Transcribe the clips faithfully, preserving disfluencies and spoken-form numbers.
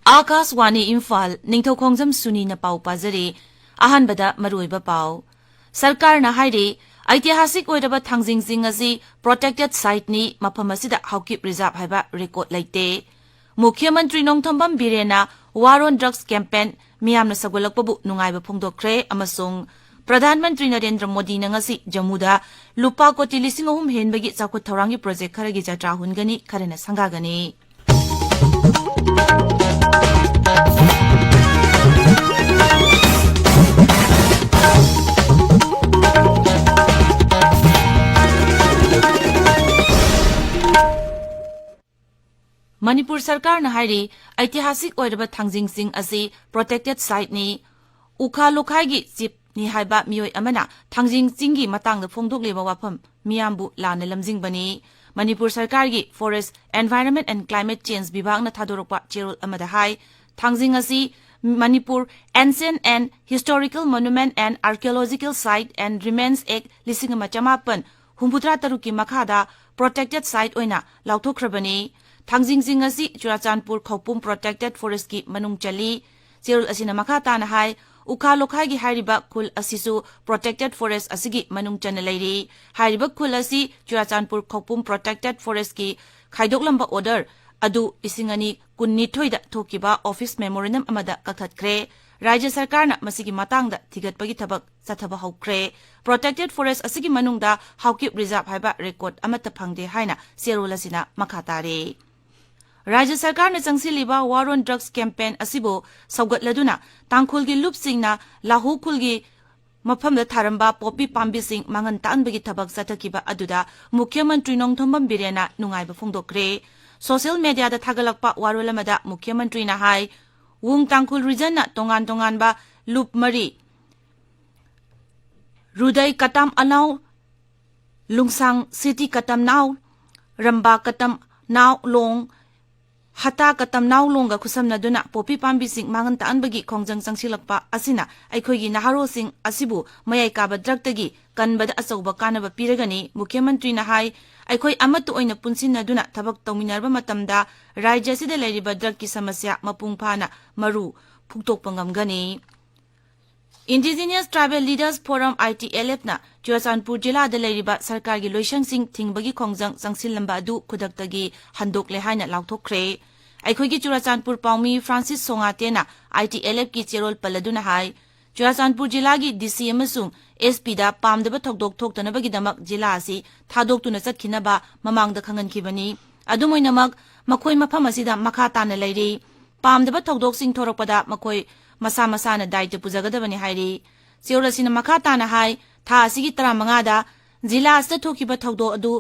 ꯑꯥꯀꯥꯁꯋꯥꯅꯤ ꯏꯝꯐꯥꯜ, ꯅꯤꯡꯊꯧꯈꯣꯡꯖꯝ ꯁꯨꯅꯤꯅ ꯄꯥꯎ ꯄꯥꯖꯔꯤ꯫ ꯑꯍꯥꯟꯕꯗ ꯃꯔꯨꯑꯣꯏꯕ ꯄꯥꯎ꯫ ꯁꯔꯀꯥꯔꯅ ꯍꯥꯏꯔꯤ, ꯑꯩꯇꯤꯍꯥꯁꯤꯛ ꯑꯣꯏꯔꯕ ꯊꯥꯡꯖꯤꯡ ꯆꯤꯡ ꯑꯁꯤ protected siteꯅꯤ, ꯃꯐꯝ ꯑꯁꯤꯗ ꯍꯥꯎꯀꯤꯞ reserve ꯍꯥꯏꯕ record ꯂꯩꯇꯦ꯫ ꯃꯨꯈ꯭ꯌ ꯃꯟꯇ꯭ꯔꯤ Nongthombam ꯕꯤꯔꯦꯟꯅ War on Drugs campaign ꯃꯤꯌꯥꯝꯅ ꯁꯧꯒꯠꯂꯛꯄꯕꯨ ꯅꯨꯡꯉꯥꯏꯕ ꯐꯣꯡꯗꯣꯛꯈ꯭ꯔꯦ ꯑꯃꯁꯨꯡ ꯄ꯭ꯔꯙꯥꯟ ꯃꯟꯇ꯭ꯔꯤ ꯅꯔꯦꯟꯗ꯭ꯔ ꯃꯣꯗꯤꯅ ꯉꯁꯤ ꯖꯝꯃꯨꯗ ꯂꯨꯄꯥ ꯀꯣꯇꯤ ꯂꯤꯁꯤꯡ ꯑꯍꯨꯝ ꯍꯦꯟꯕꯒꯤ ꯆꯥꯎꯈꯠ ꯊꯧꯔꯥꯡꯒꯤ project ꯈꯔꯒꯤ ꯖꯇ꯭ꯔꯥ ꯍꯨꯟꯒꯅꯤ, ꯈꯔꯅ ꯁꯪꯒꯥꯒꯅꯤ꯫ ꯃꯅꯤꯄꯨꯔ ꯁꯔꯀꯥꯔꯅ ꯍꯥꯏꯔꯤ, ꯑꯩꯇꯤꯍꯥꯁꯤꯛ ꯑꯣꯏꯔꯕ ꯊꯥꯡꯖꯤꯡ ꯆꯤꯡ ꯑꯁꯤ protected siteꯅꯤ, ꯎꯈꯥ ꯂꯣꯈꯥꯏꯒꯤ chiefꯅꯤ ꯍꯥꯏꯕ ꯃꯤꯑꯣꯏ ꯑꯃꯅ ꯊꯥꯡꯖꯤꯡ ꯆꯤꯡꯒꯤ ꯃꯇꯥꯡꯗ ꯐꯣꯡꯗꯣꯛꯂꯤꯕ ꯋꯥꯐꯝ ꯃꯤꯌꯥꯝꯕꯨ ꯂꯥꯟꯅ ꯂꯝꯖꯤꯡꯕꯅꯤ꯫ ꯃꯅꯤꯄꯨꯔ ꯁꯔꯀꯥꯔꯒꯤ Forest, Environment and Climate Change ꯕꯤꯚꯥꯒꯅ ꯊꯥꯗꯣꯔꯛꯄ ꯆꯦꯔꯣꯜ ꯑꯃꯗ ꯍꯥꯏ, ꯊꯥꯡꯖꯤꯡ ꯑꯁꯤ Manipur Ancient and Historical Monument and Archaeological Site and Remains Act ꯂꯤꯁꯤꯡ ꯑꯃ ꯆꯃꯥꯄꯟ ꯍꯨꯝꯐꯨꯇꯔꯥ ꯇꯔꯨꯛꯀꯤ ꯃꯈꯥꯗ protected site ꯑꯣꯏꯅ ꯂꯥꯎꯊꯣꯛꯈ꯭ꯔꯕꯅꯤ꯫ ꯊꯥꯡꯖꯤꯡ ꯆꯤꯡ ꯑꯁꯤ ꯆꯨꯔꯥꯆꯥꯟꯄꯨꯔ ꯈꯧꯄꯨꯝ protected forestꯀꯤ ꯃꯅꯨꯡ ꯆꯜꯂꯤ꯫ ꯆꯦꯔꯣꯜ ꯑꯁꯤꯅ ꯃꯈꯥ ꯇꯥꯅ ꯍꯥꯏ, ꯎꯈꯥ ꯂꯣꯈꯥꯏꯒꯤ ꯍꯥꯏꯔꯤꯕ ꯈꯨꯜ ꯑꯁꯤꯁꯨ protected forest ꯑꯁꯤꯒꯤ ꯃꯅꯨꯡ ꯆꯟꯅ ꯂꯩꯔꯤ꯫ ꯍꯥꯏꯔꯤꯕ ꯈꯨꯜ ꯑꯁꯤ ꯆꯨꯔꯥꯆꯥꯟꯄꯨꯔ ꯈꯧꯄꯨꯝ protected forestꯀꯤ ꯈꯥꯏꯗꯣꯛꯂꯝꯕ order ꯑꯗꯨ ꯂꯤꯁꯤꯡ ꯑꯅꯤ ꯀꯨꯟꯅꯤꯊꯣꯏꯗ ꯊꯣꯛꯈꯤꯕ office memorandum ꯑꯃꯗ ꯀꯛꯊꯠꯈ꯭ꯔꯦ꯫ ꯔꯥꯖ꯭ꯌ ꯁꯔꯀꯥꯔꯅ ꯃꯁꯤꯒꯤ ꯃꯇꯥꯡꯗ ꯊꯤꯒꯠꯄꯒꯤ ꯊꯕꯛ ꯆꯠꯊꯕ ꯍꯧꯈ꯭ꯔꯦ꯫ Protected forest ꯑꯁꯤꯒꯤ ꯃꯅꯨꯡꯗ ꯍꯥꯎꯀꯤꯞ reserve ꯍꯥꯏꯕ record ꯑꯃꯠꯇ ꯐꯪꯗꯦ ꯍꯥꯏꯅ ꯆꯦꯔꯣꯜ ꯑꯁꯤꯅ ꯃꯈꯥ ꯇꯥꯔꯦ꯫ ꯔꯥꯖ꯭ꯌ ꯁꯔꯀꯥꯔꯅ ꯆꯪꯁꯤꯜꯂꯤꯕ War on Drugs campaign ꯑꯁꯤꯕꯨ ꯁꯧꯒꯠꯂꯗꯨꯅ ꯇꯥꯡꯈꯨꯜꯒꯤ ꯂꯨꯞꯁꯤꯡꯅ ꯂꯥꯍꯨ ꯈꯨꯜꯒꯤ ꯃꯐꯝꯗ ꯊꯥꯔꯝꯕ ꯄꯣꯄꯤ ꯄꯥꯝꯕꯤꯁꯤꯡ ꯃꯥꯡꯍꯟ ꯇꯥꯛꯍꯟꯕꯒꯤ ꯊꯕꯛ ꯆꯠꯊꯈꯤꯕ ꯑꯗꯨꯗ ꯃꯨꯈ꯭ꯌ ꯃꯟꯇ꯭ꯔꯤ ꯅꯣꯡꯊꯣꯝꯕꯝ ꯕꯤꯔꯦꯟꯅ ꯅꯨꯡꯉꯥꯏꯕ ꯐꯣꯡꯗꯣꯛꯈ꯭ꯔꯦ꯫ Social mediaꯗ ꯊꯥꯒꯠꯂꯛꯄ ꯋꯥꯔꯣꯜ ꯑꯃꯗ ꯃꯨꯈ꯭ꯌ ꯃꯟꯇ꯭ꯔꯤꯅ ꯍꯥꯏ, ꯋꯨꯡ ꯇꯥꯡꯈꯨꯜ regionꯅ ꯇꯣꯉꯥꯟ ꯇꯣꯉꯥꯟꯕ ꯂꯨꯞ ꯃꯔꯤ, ꯔꯨꯗꯩ ꯀꯇꯥꯝ ꯑꯅꯥꯎ, ꯂꯨꯡꯁꯥꯡ ꯁꯤꯇꯤ ꯀꯇꯝ ꯅꯥꯎ, ꯔꯝꯕꯥ ꯀꯇꯝ ꯅꯥꯎ ꯂꯣꯡ, ꯍꯇꯥ ꯀꯇꯝꯅꯥꯎ ꯂꯣꯡꯒ ꯈꯨꯠꯁꯝꯅꯗꯨꯅ ꯄꯣꯄꯤ ꯄꯥꯝꯕꯤꯁꯤꯡ ꯃꯥꯡꯍꯟ ꯇꯥꯛꯍꯟꯕꯒꯤ ꯈꯣꯡꯖꯪ ꯆꯪꯁꯤꯜꯂꯛꯄ ꯑꯁꯤꯅ ꯑꯩꯈꯣꯏꯒꯤ ꯅꯍꯥꯔꯣꯜꯁꯤꯡ ꯑꯁꯤꯕꯨ ꯃꯌꯥꯏ ꯀꯥꯕ ꯗ꯭ꯔꯒꯇꯒꯤ ꯀꯟꯕꯗ ꯑꯆꯧꯕ ꯀꯥꯟꯅꯕ ꯄꯤꯔꯒꯅꯤ꯫ ꯃꯨꯈ꯭ꯌ ꯃꯟꯇ꯭ꯔꯤꯅ ꯍꯥꯏ, ꯑꯩꯈꯣꯏ ꯑꯃꯠꯇ ꯑꯣꯏꯅ ꯄꯨꯟꯁꯤꯟꯅꯗꯨꯅ ꯊꯕꯛ ꯇꯧꯃꯤꯟꯅꯔꯕ ꯃꯇꯝꯗ ꯔꯥꯖ꯭ꯌ ꯑꯁꯤꯗ ꯂꯩꯔꯤꯕ ꯗ꯭ꯔꯒꯀꯤ ꯁꯃꯁ꯭ꯌꯥ ꯃꯄꯨꯡ ꯐꯥꯅ ꯃꯔꯨ ꯐꯨꯛꯇꯣꯛꯄ ꯉꯝꯒꯅꯤ꯫ Indigenous Tribal Leaders Forum, I T L F, ꯅ ꯆꯨꯔꯆꯥꯟꯄꯨꯔ ꯖꯤꯂꯥꯗ ꯂꯩꯔꯤꯕ ꯁꯔꯀꯥꯔꯒꯤ ꯂꯣꯏꯁꯪꯁꯤꯡ ꯊꯤꯡꯕꯒꯤ ꯈꯣꯡꯖꯪ ꯆꯪꯁꯤꯜꯂꯝꯕ ꯑꯗꯨ ꯈꯨꯗꯛꯇꯒꯤ ꯍꯟꯗꯣꯛꯂꯦ ꯍꯥꯏꯅ ꯂꯥꯎꯊꯣꯛꯈ꯭ꯔꯦ꯫ ꯑꯩꯈꯣꯏꯒꯤ ꯆꯨꯔꯆꯥꯟꯄꯨꯔ ꯄꯥꯎꯃꯤ ꯐ꯭ꯔꯥꯟꯁꯤꯁ ꯁꯣꯉꯥꯇꯦꯅ I T L F ꯀꯤ ꯆꯦꯔꯣꯜ ꯄꯜꯂꯗꯨꯅ ꯍꯥꯏ, ꯆꯨꯔꯆꯥꯟꯄꯨꯔ ꯖꯤꯂꯥꯒꯤ D C ꯑꯃꯁꯨꯡ S P ꯗ ꯄꯥꯝꯗꯕ ꯊꯧꯗꯣꯛ ꯊꯣꯛꯇꯅꯕꯒꯤꯗꯃꯛ ꯖꯤꯂꯥ ꯑꯁꯤ ꯊꯥꯗꯣꯛꯇꯨꯅ ꯆꯠꯈꯤꯅꯕ ꯃꯃꯥꯡꯗ ꯈꯪꯍꯟꯈꯤꯕꯅꯤ꯫ ꯑꯗꯨꯝ ꯑꯣꯏꯅꯃꯛ, ꯃꯈꯣꯏ ꯃꯐꯝ ꯑꯁꯤꯗ ꯃꯈꯥ ꯇꯥꯅ ꯂꯩꯔꯤ꯫ ꯄꯥꯝꯗꯕ ꯊꯧꯗꯣꯛꯁꯤꯡ ꯊꯣꯔꯛꯄꯗ ꯃꯈꯣꯏ ꯃꯁꯥ ꯃꯁꯥꯅ ꯗꯥꯏꯇ ꯄꯨꯖꯒꯗꯕꯅꯤ ꯍꯥꯏꯔꯤ꯫ ꯆꯦꯔꯣꯜ ꯑꯁꯤꯅ ꯃꯈꯥ ꯇꯥꯅ ꯍꯥꯏ, ꯊꯥ ꯑꯁꯤꯒꯤ ꯇꯔꯥꯃꯉꯥꯗ ꯖꯤꯂꯥ ꯑꯁꯤꯗ ꯊꯣꯛꯈꯤꯕ ꯊꯧꯗꯣꯛ ꯑꯗꯨ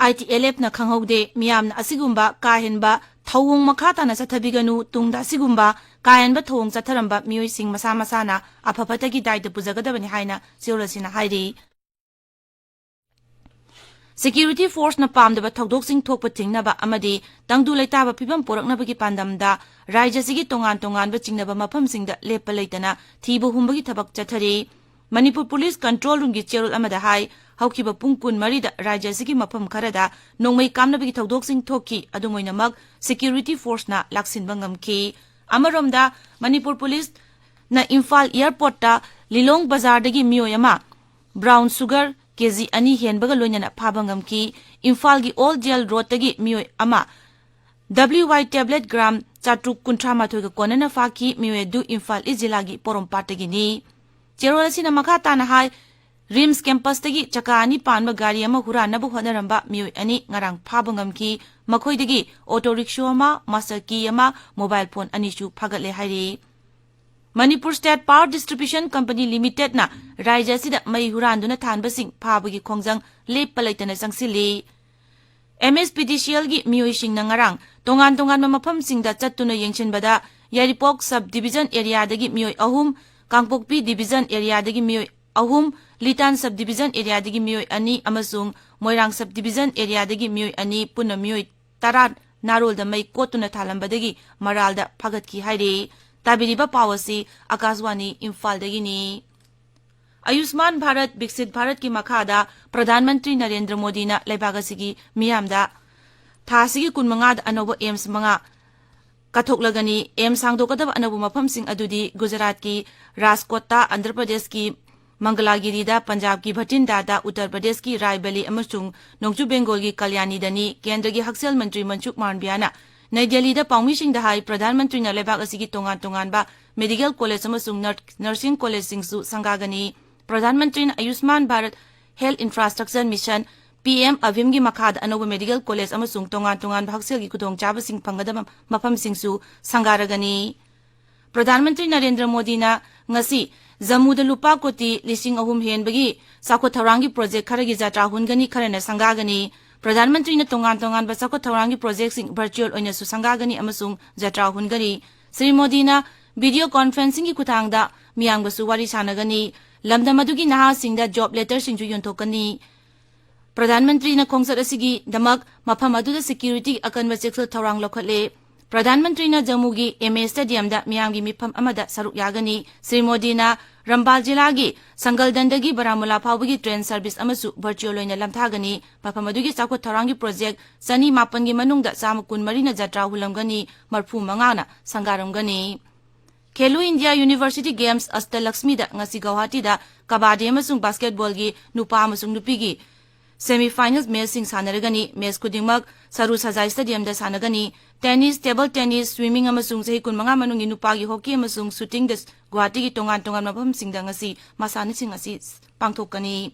I T L F ꯅ ꯈꯪꯍꯧꯗꯦ꯫ ꯃꯤꯌꯥꯝꯅ ꯑꯁꯤꯒꯨꯝꯕ ꯀꯥ ꯍꯦꯟꯕ ꯊꯧꯑꯣꯡ ꯃꯈꯥ ꯇꯥꯅ ꯆꯠꯊꯕꯤꯒꯅꯨ꯫ ꯇꯨꯡꯗ ꯑꯁꯤꯒꯨꯝꯕ ꯀꯥ ꯍꯦꯟꯕ ꯊꯧꯑꯣꯡ ꯆꯠꯊꯔꯝꯕ ꯃꯤꯑꯣꯏꯁꯤꯡ ꯃꯁꯥ ꯃꯁꯥꯅ ꯑꯐ ꯐꯠꯇꯒꯤ ꯗꯥꯏꯇ ꯄꯨꯖꯒꯗꯕꯅꯤ ꯍꯥꯏꯅ ꯆꯦꯔꯣꯜ ꯑꯁꯤꯅ ꯍꯥꯏꯔꯤ꯫ Security force ꯅ ꯄꯥꯝꯗꯕ ꯊꯧꯗꯣꯛꯁꯤꯡ ꯊꯣꯛꯄ ꯊꯤꯡꯅꯕ ꯑꯃꯗꯤ ꯇꯪꯗꯨ ꯂꯩꯇꯥꯕ ꯐꯤꯕꯝ ꯄꯨꯔꯛꯅꯕꯒꯤ ꯄꯥꯟꯗꯝꯗ ꯔꯥꯖ꯭ꯌ ꯑꯁꯤꯒꯤ ꯇꯣꯉꯥꯟ ꯇꯣꯉꯥꯟꯕ ꯆꯤꯡꯅꯕ ꯃꯐꯝꯁꯤꯡꯗ ꯂꯦꯞꯄ ꯂꯩꯇꯅ ꯊꯤꯕ ꯍꯨꯝꯕꯒꯤ ꯊꯕꯛ ꯆꯠꯊꯔꯤ꯫ ꯃꯅꯤꯄꯨꯔ ꯄꯨꯂꯤꯁ ꯀꯟꯇ꯭ꯔꯣꯜ ꯔꯨꯝꯒꯤ ꯆꯦꯔꯣꯜ ꯑꯃꯗ ꯍꯥꯏ, ꯍꯧꯈꯤꯕ ꯄꯨꯡ ꯀꯨꯟꯃꯔꯤꯗ ꯔꯥꯖ꯭ꯌ ꯑꯁꯤꯒꯤ ꯃꯐꯝ ꯈꯔꯗ ꯅꯣꯡꯃꯩ ꯀꯥꯞꯅꯕꯒꯤ ꯊꯧꯗꯣꯛꯁꯤꯡ ꯊꯣꯛꯈꯤ꯫ ꯑꯗꯨꯝ ꯑꯣꯏꯅꯃꯛ, security force ꯅ ꯂꯥꯛꯁꯤꯟꯕ ꯉꯝꯈꯤ꯫ ꯑꯃꯔꯣꯝꯗ, ꯃꯅꯤꯄꯨꯔ ꯄꯨꯂꯤꯁꯅ ꯏꯝꯐꯥꯜ airport ꯇ ꯂꯤꯂꯣꯡ ꯕꯖꯥꯔꯗꯒꯤ ꯃꯤꯑꯣꯏ ꯑꯃ brown sugar K G ꯑꯅꯤ ꯍꯦꯟꯕꯒ ꯂꯣꯏꯅꯅ ꯐꯥꯕ ꯉꯝꯈꯤ꯫ ꯏꯝꯐꯥꯜꯒꯤ Old Jail Road ꯇꯒꯤ ꯃꯤꯑꯣꯏ ꯑꯃ W Y tablet gram ꯆꯥꯇ꯭ꯔꯨꯛ ꯀꯨꯟꯊ꯭ꯔꯥ ꯃꯥꯊꯣꯏꯒ ꯀꯣꯟꯅꯅ ꯐꯥꯈꯤ꯫ ꯃꯤꯑꯣꯏ ꯑꯗꯨ ꯏꯝꯐꯥꯜ East ꯖꯤꯂꯥꯒꯤ ꯄꯣꯔꯣꯝꯄꯥꯠꯇꯒꯤꯅꯤ꯫ ꯆꯦꯔꯣꯜ ꯑꯁꯤꯅ ꯃꯈꯥ ꯇꯥꯅ ꯍꯥꯏ, RIMS campus ꯇꯒꯤ ꯆꯀꯥ ꯑꯅꯤ ꯄꯥꯟꯕ ꯒꯥꯔꯤ ꯑꯃ ꯍꯨꯔꯥꯟꯅꯕ ꯍꯣꯠꯅꯔꯝꯕ ꯃꯤꯑꯣꯏ ꯑꯅꯤ ꯉꯔꯥꯡ ꯐꯥꯕ ꯉꯝꯈꯤ꯫ ꯃꯈꯣꯏꯗꯒꯤ auto rickshaw ꯑꯃ, master key ꯑꯃ, mobile phone ꯑꯅꯤꯁꯨ ꯐꯥꯒꯠꯂꯦ ꯍꯥꯏꯔꯤ꯫ Manipur State Power Distribution Company Limited ꯅ ꯔꯥꯖ꯭ꯌ ꯑꯁꯤꯗ ꯃꯩ ꯍꯨꯔꯥꯟꯗꯨꯅ ꯊꯥꯟꯕꯁꯤꯡ ꯐꯥꯕꯒꯤ ꯈꯣꯡꯖꯪ ꯂꯦꯞꯄ ꯂꯩꯇꯅ ꯆꯪꯁꯤꯜꯂꯤ꯫ M S P D C L ꯒꯤ ꯃꯤꯑꯣꯏꯁꯤꯡꯅ ꯉꯔꯥꯡ ꯇꯣꯉꯥꯟ ꯇꯣꯉꯥꯟꯕ ꯃꯐꯝꯁꯤꯡꯗ ꯆꯠꯇꯨꯅ ꯌꯦꯡꯁꯤꯟꯕꯗ, ꯌꯥꯏꯔꯤꯄꯣꯛ sub division area ꯗꯒꯤ ꯃꯤꯑꯣꯏ ꯑꯍꯨꯝ, ꯀꯥꯡꯄꯣꯛꯄꯤ division area ꯗꯒꯤ ꯃꯤꯑꯣꯏ ꯑꯍꯨꯝ, ꯂꯤꯇꯥꯟ sub division area ꯗꯒꯤ ꯃꯤꯑꯣꯏ ꯑꯅꯤ ꯑꯃꯁꯨꯡ ꯃꯣꯏꯔꯥꯡ sub division area ꯗꯒꯤ ꯃꯤꯑꯣꯏ ꯑꯅꯤ, ꯄꯨꯟꯅ ꯃꯤꯑꯣꯏ ꯇꯔꯥ ꯅꯥꯔꯣꯜꯗ ꯃꯩ ꯀꯣꯠꯇꯨꯅ ꯊꯥꯜꯂꯝꯕꯗꯒꯤ ꯃꯔꯥꯜꯗ ꯐꯥꯒꯠꯈꯤ ꯍꯥꯏꯔꯤ꯫ ꯇꯥꯕꯤꯔꯤꯕ ꯄꯥꯎ ꯑꯁꯤ ꯑꯀꯥꯁꯋꯥꯅꯤ ꯏꯝꯐꯥꯜꯗꯒꯤꯅꯤ꯫ ꯑꯌꯨꯁꯃꯥꯟ ꯚꯥꯔꯠ ꯕꯤꯛꯁꯤꯠ ꯚꯥꯔꯠꯀꯤ ꯃꯈꯥꯗ ꯄ꯭ꯔꯙꯥꯟ ꯃꯟꯇ꯭ꯔꯤ ꯅꯔꯦꯟꯗ꯭ꯔ ꯃꯣꯗꯤꯅ ꯂꯩꯕꯥꯛ ꯑꯁꯤꯒꯤ ꯃꯤꯌꯥꯝꯗ ꯊꯥ ꯑꯁꯤꯒꯤ ꯀꯨꯟꯃꯉꯥꯗ ꯑꯅꯧꯕ ꯑꯦꯝꯁ ꯃꯉꯥ ꯀꯠꯊꯣꯛꯂꯒꯅꯤ꯫ ꯑꯦꯝꯁ ꯍꯥꯡꯗꯣꯛꯀꯗꯕ ꯑꯅꯧꯕ ꯃꯐꯝꯁꯤꯡ ꯑꯗꯨꯗꯤ ꯒꯨꯖꯔꯥꯠꯀꯤ ꯔꯥꯖꯀꯣꯠꯇ, ꯑꯟꯙ꯭ꯔ ꯄ꯭ꯔꯗꯦꯁꯀꯤ ꯃꯪꯒꯂꯥꯒꯤꯔꯤꯗ, ꯄꯟꯖꯥꯕꯀꯤ ꯚꯇꯤꯟꯗꯥꯗ, ꯎꯠꯇꯔ ꯄ꯭ꯔꯗꯦꯁꯀꯤ ꯔꯥꯏꯕꯦꯂꯤ ꯑꯃꯁꯨꯡ ꯅꯣꯡꯆꯨꯞ ꯕꯦꯡꯒꯣꯜꯒꯤ ꯀꯜꯌꯥꯅꯤꯗꯅꯤ꯫ ꯀꯦꯟꯗ꯭ꯔꯒꯤ ꯍꯛꯁꯦꯜ ꯃꯟꯇ꯭ꯔꯤ ꯃꯟꯁꯨꯈ ꯃꯥꯟꯗ꯭ꯌꯥꯅ ꯅꯩ ꯗꯦꯜꯂꯤꯗ ꯄꯥꯎꯃꯤꯁꯤꯡꯗ ꯍꯥꯏ, ꯄ꯭ꯔꯙꯥꯟ ꯃꯟꯇ꯭ꯔꯤꯅ ꯂꯩꯕꯥꯛ ꯑꯁꯤꯒꯤ ꯇꯣꯉꯥꯟ ꯇꯣꯉꯥꯟꯕ ꯃꯦꯗꯤꯀꯦꯜ ꯀꯣꯂꯦꯖ ꯑꯃꯁꯨꯡ ꯅꯔ-, ꯅꯔꯁꯤꯡ ꯀꯣꯂꯦꯖꯁꯤꯡꯁꯨ ꯁꯪꯒꯥꯒꯅꯤ꯫ ꯄ꯭ꯔꯙꯥꯟ ꯃꯟꯇ꯭ꯔꯤꯅ Ayushman Bharat health infrastructure mission, P M ꯑꯚꯤꯝꯒꯤ ꯃꯈꯥꯗ ꯑꯅꯧꯕ ꯃꯦꯗꯤꯀꯦꯜ ꯀꯣꯂꯦꯖ ꯑꯃꯁꯨꯡ ꯇꯣꯉꯥꯟ ꯇꯣꯉꯥꯟꯕ ꯍꯛꯁꯦꯜꯒꯤ ꯈꯨꯗꯣꯡꯆꯥꯕꯁꯤꯡ ꯐꯪꯒꯗꯕ ꯃꯐꯝꯁꯤꯡꯁꯨ ꯁꯪꯒꯥꯔꯒꯅꯤ꯫ ꯄ꯭ꯔꯙꯥꯟ ꯃꯟꯇ꯭ꯔꯤ ꯅꯔꯦꯟꯗ꯭ꯔ ꯃꯣꯗꯤꯅ ꯉꯁꯤ ꯖꯝꯃꯨꯗ ꯂꯨꯄꯥ ꯀꯣꯇꯤ ꯂꯤꯁꯤꯡ ꯑꯍꯨꯝ ꯍꯦꯟꯕꯒꯤ ꯆꯥꯎꯈꯠ ꯊꯧꯔꯥꯡꯒꯤ ꯄ꯭ꯔꯣꯖꯦꯛ ꯈꯔꯒꯤ ꯖꯇ꯭ꯔꯥ ꯍꯨꯟꯒꯅꯤ, ꯈꯔꯅ ꯁꯪꯒꯥꯒꯅꯤ꯫ ꯄ꯭ꯔꯙꯥꯟ ꯃꯟꯇ꯭ꯔꯤꯅ ꯇꯣꯉꯥꯟ ꯇꯣꯉꯥꯟꯕ ꯆꯥꯎꯈꯠ ꯊꯧꯔꯥꯡꯒꯤ ꯄ꯭ꯔꯣꯖꯦꯛꯁꯤꯡ ꯚꯔꯆꯨꯑꯦꯜ ꯑꯣꯏꯅꯁꯨ ꯁꯪꯒꯥꯒꯅꯤ ꯑꯃꯁꯨꯡ ꯖꯇ꯭ꯔꯥ ꯍꯨꯟꯒꯅꯤ꯫ ꯁ꯭ꯔꯤ ꯃꯣꯗꯤꯅ ꯚꯤꯗꯤꯑꯣ ꯀꯣꯟꯐ꯭ꯔꯦꯟꯁꯤꯡꯒꯤ ꯈꯨꯠꯊꯥꯡꯗ ꯃꯤꯌꯥꯝꯒꯁꯨ ꯋꯥꯔꯤ ꯁꯥꯟꯅꯒꯅꯤ꯫ ꯂꯝꯗꯝ ꯑꯗꯨꯒꯤ ꯅꯍꯥꯁꯤꯡꯗ ꯖꯣꯕ ꯂꯦꯇꯔꯁꯤꯡꯁꯨ ꯌꯣꯟꯊꯣꯛꯀꯅꯤ꯫ ꯄ꯭ꯔꯙꯥꯟ ꯃꯟꯇ꯭ꯔꯤꯅ ꯈꯣꯡꯆꯠ ꯑꯁꯤꯒꯤꯗꯃꯛ ꯃꯐꯝ ꯑꯗꯨꯗ ꯁꯦꯀ꯭ꯌꯨꯔꯤꯇꯤꯒꯤ ꯑꯀꯟꯕ ꯆꯦꯛꯁꯤꯜ ꯊꯧꯔꯥꯡ ꯂꯧꯈꯠꯂꯦ꯫ ꯄ꯭ꯔꯙꯥꯟ ꯃꯟꯇ꯭ꯔꯤꯅ ꯖꯝꯃꯨꯒꯤ ꯑꯦꯝ ꯑꯦ ꯁ꯭ꯇꯦꯗꯤꯌꯝꯗ ꯃꯤꯌꯥꯝꯒꯤ ꯃꯤꯐꯝ ꯑꯃꯗ ꯁꯔꯨꯛ ꯌꯥꯒꯅꯤ꯫ ꯁ꯭ꯔꯤ ꯃꯣꯗꯤꯅ ꯔꯝꯕꯥꯜ ꯖꯤꯂꯥꯒꯤ ꯁꯪꯒꯜꯗꯟꯗꯒꯤ ꯕꯔꯥꯃꯨꯂꯥ ꯐꯥꯎꯕꯒꯤ ꯇ꯭ꯔꯦꯟ ꯁꯔꯚꯤꯁ ꯑꯃꯁꯨ ꯚꯔꯆꯨꯑꯦꯜ ꯑꯣꯏꯅ ꯂꯝꯊꯥꯒꯅꯤ꯫ ꯃꯐꯝ ꯑꯗꯨꯒꯤ ꯆꯥꯎꯈꯠ ꯊꯧꯔꯥꯡꯒꯤ ꯄ꯭ꯔꯣꯖꯦꯛ ꯆꯅꯤ ꯃꯥꯄꯟꯒꯤ ꯃꯅꯨꯡꯗ ꯆꯥꯝꯃ ꯀꯨꯟꯃꯔꯤꯅ ꯖꯇ꯭ꯔꯥ ꯍꯨꯜꯂꯝꯒꯅꯤ, ꯃꯔꯐꯨ ꯃꯉꯥꯅ ꯁꯪꯒꯥꯔꯝꯒꯅꯤ꯫ ꯈꯦꯂꯣ ꯏꯟꯗꯤꯌꯥ ꯌꯨꯅꯤꯚꯔꯁꯤꯇꯤ ꯒꯦꯝꯁ ꯑꯁꯇꯂꯛꯁꯃꯤꯗ ꯉꯁꯤ ꯒꯧꯍꯥꯇꯤꯗ ꯀꯕꯥꯗꯤ ꯑꯃꯁꯨꯡ ꯕꯥꯁꯀꯦꯠꯕꯣꯜꯒꯤ ꯅꯨꯄꯥ ꯑꯃꯁꯨꯡ ꯅꯨꯄꯤꯒꯤ ꯁꯦꯃꯤ ꯐꯥꯏꯅꯦꯜ ꯃꯦꯆꯁꯤꯡ ꯁꯥꯟꯅꯔꯒꯅꯤ꯫ ꯃꯦꯆ ꯈꯨꯗꯤꯡꯃꯛ ꯁꯔꯨ ꯁꯖꯥꯏ ꯁ꯭ꯇꯦꯗꯤꯌꯝꯗ ꯁꯥꯟꯅꯒꯅꯤ꯫ ꯇꯦꯅꯤꯁ, ꯇꯦꯕꯜ ꯇꯦꯅꯤꯁ, ꯁ꯭ꯋꯤꯃꯤꯡ ꯑꯃꯁꯨꯡ ꯆꯍꯤ ꯀꯨꯟꯃꯉꯥ ꯃꯅꯨꯡꯒꯤ ꯅꯨꯄꯥꯒꯤ ꯍꯣꯀꯤ ꯑꯃꯁꯨꯡ ꯁꯨꯇꯤꯡꯗ ꯒꯨꯋꯥꯍꯥꯇꯤꯒꯤ ꯇꯣꯉꯥꯟ ꯇꯣꯉꯥꯟꯕ ꯃꯐꯝꯁꯤꯡꯗ ꯉꯁꯤ ꯃꯁꯥꯟꯅꯁꯤꯡ ꯑꯁꯤ ꯄꯥꯡꯊꯣꯛꯀꯅꯤ꯫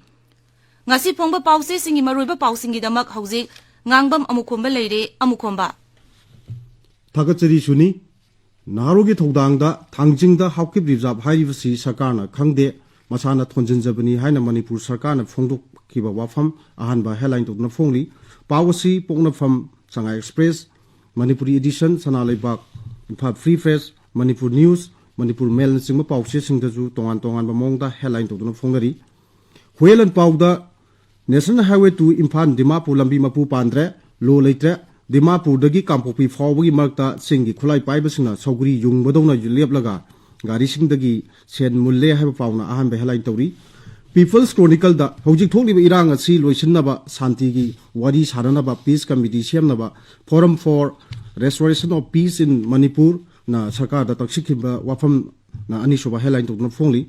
ꯉꯁꯤ ꯐꯣꯡꯕ ꯄꯥꯎꯆꯦꯁꯤꯡꯒꯤ ꯃꯔꯨꯑꯣꯏꯕ ꯄꯥꯎꯁꯤꯡꯒꯤꯗꯃꯛ ꯍꯧꯖꯤꯛ ꯉꯥꯡꯕꯝ ꯑꯃꯨꯈꯣꯝꯕ ꯂꯩꯔꯦ꯫ ꯑꯃꯨꯈꯣꯝꯕ꯫ ꯊꯥꯒꯠꯆꯔꯤ ꯁꯨꯅꯤ꯫ ꯅꯍꯥꯔꯣꯜꯒꯤ ꯊꯧꯗꯥꯡꯗ ꯊꯥꯡꯖꯤꯡꯗ ꯍꯥꯎꯀꯤꯞ ꯔꯤꯖꯥꯔꯚ ꯍꯥꯏꯔꯤꯕꯁꯤ ꯁꯔꯀꯥꯔꯅ ꯈꯪꯗꯦ, ꯃꯁꯥꯅ ꯊꯣꯟꯖꯤꯟꯖꯕꯅꯤ ꯍꯥꯏꯅ ꯃꯅꯤꯄꯨꯔ ꯁꯔꯀꯥꯔꯅ ꯐꯣꯡꯗꯣꯛꯈꯤꯕ ꯋꯥꯐꯝ ꯑꯍꯥꯟꯕ ꯍꯦꯗꯂꯥꯏꯟ ꯇꯧꯗꯨꯅ ꯐꯣꯡꯂꯤ꯫ ꯄꯥꯎ ꯑꯁꯤ ꯄꯣꯛꯅꯐꯝ, ꯁꯉꯥꯏ express, Manipuri edition, Sana Leibak, Imphal free press, Manipur news, Manipur ꯃꯦꯜꯅꯆꯤꯡꯕ ꯄꯥꯎꯆꯦꯁꯤꯡꯗꯁꯨ ꯇꯣꯉꯥꯟ ꯇꯣꯉꯥꯟꯕ ꯃꯑꯣꯡꯗ ꯍꯦꯗꯂꯥꯏꯟ ꯇꯧꯗꯨꯅ ꯐꯣꯡꯅꯔꯤ꯫ Huiyen ꯂꯥꯟꯄꯥꯎꯗ National Highway two Imphal Dimapur ꯂꯝꯕꯤ ꯃꯄꯨ ꯄꯥꯟꯗ꯭ꯔꯦ, ꯂꯣ ꯂꯩꯇ꯭ꯔꯦ, ꯗꯤꯃꯥꯄꯨꯔꯗꯒꯤ ꯀꯥꯡꯄꯣꯛꯄꯤ ꯐꯥꯎꯕꯒꯤ ꯃꯔꯛꯇ ꯆꯤꯡꯒꯤ ꯈꯨꯠꯂꯥꯏ ꯄꯥꯏꯕꯁꯤꯡꯅ ꯁꯧꯒ꯭ꯔꯤ ꯌꯨꯡꯕꯗꯧꯅ ꯂꯦꯞꯂꯒ ꯒꯥꯔꯤꯁꯤꯡꯗꯒꯤ ꯁꯦꯟ ꯃꯨꯜꯂꯦ ꯍꯥꯏꯕ ꯄꯥꯎꯅ ꯑꯍꯥꯟꯕ headline ꯇꯧꯔꯤ꯫ People's Chronicleꯗ ꯍꯧꯖꯤꯛ ꯊꯣꯛꯂꯤꯕ ꯏꯔꯥꯡ ꯑꯁꯤ ꯂꯣꯏꯁꯤꯟꯅꯕ ꯁꯥꯟꯇꯤꯒꯤ ꯋꯥꯔꯤ ꯁꯥꯅꯅꯕ peace committee ꯁꯦꯝꯅꯕ Forum for Restoration of Peace in Manipurꯅ ꯁꯔꯀꯥꯔꯗ ꯇꯛꯁꯤꯟꯈꯤꯕ ꯋꯥꯐꯝꯅ ꯑꯅꯤꯁꯨꯕ headline ꯇꯧꯗꯨꯅ ꯐꯣꯡꯂꯤ꯫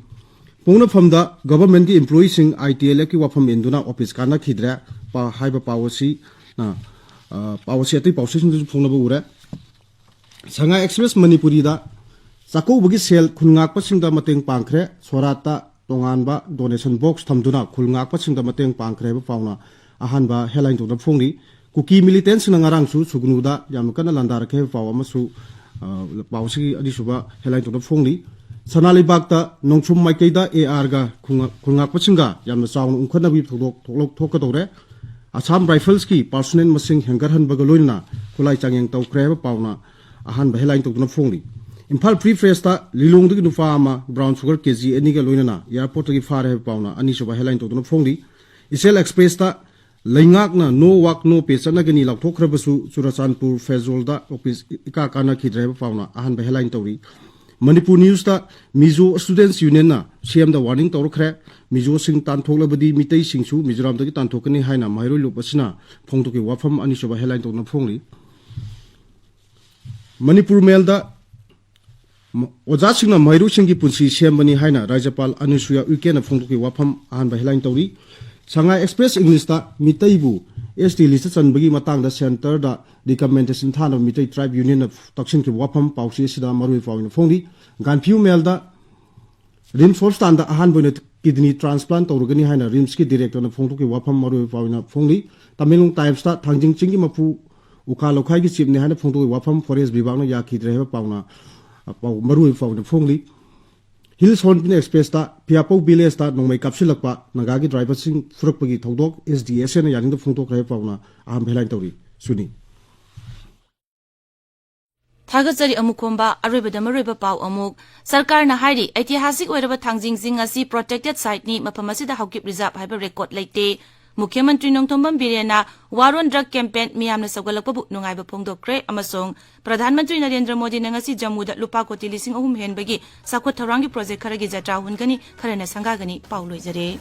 ꯄꯣꯛꯅꯐꯝꯗ governmentꯀꯤ employeeꯁꯤꯡ ITLFꯀꯤ ꯋꯥꯐꯝ ꯏꯟꯗꯨꯅ office ꯀꯥꯅꯈꯤꯗ꯭ꯔꯦ ꯄ-, ꯍꯥꯏꯕ ꯄꯥꯎ ꯑꯁꯤꯅ, ꯑ, ꯄꯥꯎ ꯑꯁꯤ ꯑꯇꯩ ꯄꯥꯎꯆꯦꯁꯤꯡꯗꯁꯨ ꯐꯣꯡꯅꯕ ꯎꯔꯦ꯫ ꯁꯉꯥꯏ Express ꯃꯅꯤꯄꯨꯔꯤꯗ ꯆꯥꯛꯀꯧꯕꯒꯤ ꯁꯦꯜ ꯈꯨꯟ ꯉꯥꯛꯄꯁꯤꯡꯗ ꯃꯇꯦꯡ ꯄꯥꯡꯈ꯭ꯔꯦ꯫ ꯁꯣꯔꯥꯠꯇ ꯇꯣꯉꯥꯟꯕ donation box ꯊꯝꯗꯨꯅ ꯈꯨꯜ ꯉꯥꯛꯄꯁꯤꯡꯗ ꯃꯇꯦꯡ ꯄꯥꯡꯈ꯭ꯔꯦ ꯍꯥꯏꯕ ꯄꯥꯎꯅ ꯑꯍꯥꯟꯕ headline ꯇꯧꯗꯨꯅ ꯐꯣꯡꯂꯤ꯫ ꯀꯨꯀꯤ militantꯁꯤꯡꯅ ꯉꯔꯥꯡꯁꯨ ꯁꯨꯒꯅꯨꯗ ꯌꯥꯝꯅ ꯀꯟꯅ ꯂꯥꯟꯗꯥꯔꯛꯈꯤ ꯍꯥꯏꯕ ꯄꯥꯎ ꯑꯃꯁꯨ, ꯑ, ꯄꯥꯎ ꯑꯁꯤꯒꯤ ꯑꯅꯤꯁꯨꯕ headline ꯇꯧꯗꯨꯅ ꯐꯣꯡꯂꯤ꯫ ꯁꯅꯥ ꯂꯩꯕꯥꯛꯇ ꯅꯣꯡꯆꯨꯝ ꯃꯥꯏꯀꯩꯗ ARꯒ ꯈꯨꯟꯉꯥꯛ-, ꯈꯨꯟꯉꯥꯛꯄꯁꯤꯡꯒ ꯌꯥꯝꯅ ꯆꯥꯎꯅ ꯎꯪꯈꯠꯅꯕꯒꯤ ꯊꯧꯗꯣꯛ ꯊꯣꯛꯂꯛ-, ꯊꯣꯛꯀꯗꯧꯔꯦ꯫ Assam Riflesꯀꯤ personnel ꯃꯁꯤꯡ ꯍꯦꯟꯒꯠꯍꯟꯕꯒ ꯂꯣꯏꯅꯅ ꯈꯨꯠꯂꯥꯏ ꯆꯥꯡꯌꯦꯡ ꯇꯧꯈ꯭ꯔꯦ ꯍꯥꯏꯕ ꯄꯥꯎꯅ ꯑꯍꯥꯟꯕ headline ꯇꯧꯗꯨꯅ ꯐꯣꯡꯂꯤ꯫ ꯏꯝꯐꯥꯜ Free Pressꯇ ꯂꯤꯂꯣꯡꯗꯒꯤ ꯅꯨꯄꯥ ꯑꯃ brown sugar KG ꯑꯅꯤꯒ ꯂꯣꯏꯅꯅ airportꯇꯒꯤ ꯐꯥꯔꯦ ꯍꯥꯏꯕ ꯄꯥꯎꯅ ꯑꯅꯤꯁꯨꯕ headline ꯇꯧꯗꯨꯅ ꯐꯣꯡꯂꯤ꯫ ꯏꯆꯦꯜ Expressꯇ ꯂꯩꯉꯥꯛꯅ no work no pay ꯆꯠꯅꯒꯅꯤ ꯂꯥꯎꯊꯣꯛꯈ꯭ꯔꯕꯁꯨ Churachandpur ꯐꯦꯖꯣꯜꯗ office ꯏꯀꯥ ꯀꯥꯅꯈꯤꯗ꯭ꯔꯦ ꯍꯥꯏꯕ ꯄꯥꯎꯅ ꯑꯍꯥꯟꯕ headline ꯇꯧꯔꯤ꯫ Manipur Newsꯇ Mizo Students Unionꯅ CMꯗ warning ꯇꯧꯔꯛꯈ꯭ꯔꯦ꯫ ꯃꯤꯖꯣꯁꯤꯡ ꯇꯥꯟꯊꯣꯛꯂꯕꯗꯤ ꯃꯤꯇꯩꯁꯤꯡꯁꯨ ꯃꯤꯖꯣꯔꯥꯝꯗꯒꯤ ꯇꯥꯟꯊꯣꯛꯀꯅꯤ ꯍꯥꯏꯅ ꯃꯍꯩꯔꯣꯏ ꯂꯨꯞ ꯑꯁꯤꯅ ꯐꯣꯡꯗꯣꯛꯈꯤꯕ ꯋꯥꯐꯝ ꯑꯅꯤꯁꯨꯕ headline ꯇꯧꯗꯨꯅ ꯐꯣꯡꯂꯤ꯫ ꯃꯅꯤꯄꯨꯔ Mailꯗ ꯃ-, ꯑꯣꯖꯥꯁꯤꯡꯅ ꯃꯍꯩꯔꯣꯏꯁꯤꯡꯒꯤ ꯄꯨꯟꯁꯤ ꯁꯦꯝꯕꯅꯤ ꯍꯥꯏꯅ ꯔꯥꯖ꯭ꯌꯄꯥꯜ ꯑꯅꯨꯁꯨꯌꯥ ꯎꯏꯀꯦꯅ ꯐꯣꯡꯗꯣꯛꯈꯤꯕ ꯋꯥꯐꯝ ꯑꯍꯥꯟꯕ headline ꯇꯧꯔꯤ꯫ ꯁꯉꯥꯏ Express Englishꯇ ꯃꯤꯇꯩꯕꯨ ST listꯇ ꯆꯟꯕꯒꯤ ꯃꯇꯥꯡꯗ centreꯗ recommendation ꯊꯥꯅꯕ ꯃꯤꯇꯩ tribe unionꯅ ꯇꯛꯁꯤꯟꯈꯤꯕ ꯋꯥꯐꯝ ꯄꯥꯎꯆꯦ ꯑꯁꯤꯗ ꯃꯔꯨꯑꯣꯏꯕ ꯄꯥꯎ ꯑꯣꯏꯅ ꯐꯣꯡꯂꯤ꯫ ꯒꯥꯟꯐꯤꯌꯨ Mailꯗ RIMS hospitalꯗ ꯑꯍꯥꯟꯕ ꯑꯣꯏꯅ kidney transplant ꯇꯧꯔꯒꯅꯤ ꯍꯥꯏꯅ RIMSꯀꯤ directorꯅ ꯐꯣꯡꯗꯣꯛꯈꯤꯕ ꯋꯥꯐꯝ ꯃꯔꯨꯑꯣꯏꯕ ꯄꯥꯎ ꯑꯣꯏꯅ ꯐꯣꯡꯂꯤ꯫ ꯇꯃꯦꯡꯂꯣꯡ Timesꯇ ꯊꯥꯡꯖꯤꯡ ꯆꯤꯡꯒꯤ ꯃꯄꯨ ꯎꯀꯥ ꯂꯧꯈꯥꯏꯒꯤ chiefꯅꯤ ꯍꯥꯏꯅ ꯐꯣꯡꯗꯣꯛꯈꯤꯕ ꯋꯥꯐꯝ forest ꯕꯤꯚꯥꯒꯅ ꯌꯥꯈꯤꯗ꯭ꯔꯦ ꯍꯥꯏꯕ ꯄꯥꯎꯅ, ꯑ, ꯄꯥꯎ ꯃꯔꯨꯑꯣꯏꯕ ꯄꯥꯎ ꯑꯣꯏꯅ ꯐꯣꯡꯂꯤ꯫ Hills Hornbill Expressꯇ ꯐꯤꯌꯥꯄꯧ villageꯇ ꯅꯣꯡꯃꯩ ꯀꯥꯞꯁꯤꯜꯂꯛꯄ ꯅꯥꯒꯥꯒꯤ driverꯁꯤꯡ ꯐꯨꯔꯛꯄꯒꯤ ꯊꯧꯗꯣꯛ SDSAꯅ ꯌꯥꯅꯤꯡꯗꯕ ꯐꯣꯡꯗꯣꯛꯈ꯭ꯔꯦ ꯍꯥꯏꯕ ꯄꯥꯎꯅ ꯑꯍꯥꯟꯕ headline ꯇꯧꯔꯤ꯫ ꯁꯨꯅꯤ꯫ ꯊꯥꯒꯠꯆꯔꯤ ꯑꯃꯨꯛ ꯈꯣꯝꯕ꯫ ꯑꯔꯣꯏꯕꯗ ꯃꯔꯨꯑꯣꯏꯕ ꯄꯥꯎ ꯑꯃꯨꯛ꯫ ꯁꯔꯀꯥꯔꯅ ꯍꯥꯏꯔꯤ, ꯑꯩꯇꯤꯍꯥꯁꯤꯛ ꯑꯣꯏꯔꯕ ꯊꯥꯡꯖꯤꯡꯁꯤꯡ ꯑꯁꯤ protected siteꯅꯤ, ꯃꯐꯝ ꯑꯁꯤꯗ ꯍꯧꯀꯤꯞ reserve ꯍꯥꯏꯕ record ꯂꯩꯇꯦ꯫ ꯃꯨꯈ꯭ꯌ ꯃꯟꯇ꯭ꯔꯤ Nongthombam ꯕꯤꯔꯦꯟꯅ War on Drug campaign ꯃꯤꯌꯥꯝꯅ ꯁꯧꯒꯠꯂꯛꯄꯕꯨ ꯅꯨꯡꯉꯥꯏꯕ ꯐꯣꯡꯗꯣꯛꯈ꯭ꯔꯦ ꯑꯃꯁꯨꯡ ꯄ꯭ꯔꯙꯥꯟ ꯃꯟꯇ꯭ꯔꯤ ꯅꯔꯦꯟꯗ꯭ꯔ ꯃꯣꯗꯤꯅ ꯉꯁꯤ ꯖꯝꯃꯨꯗ ꯂꯨꯄꯥ ꯀꯣꯇꯤ ꯂꯤꯁꯤꯡ ꯑꯍꯨꯝ ꯍꯦꯟꯕꯒꯤ ꯆꯥꯎꯈꯠ ꯊꯧꯔꯥꯡꯒꯤ ꯄ꯭ꯔꯣꯖꯦꯛ ꯈꯔꯒꯤ ꯖꯇ꯭ꯔꯥ ꯍꯨꯟꯒꯅꯤ, ꯈꯔꯅ ꯁꯪꯒꯥꯒꯅꯤ꯫ ꯄꯥꯎ ꯂꯣꯏꯖꯔꯦ꯫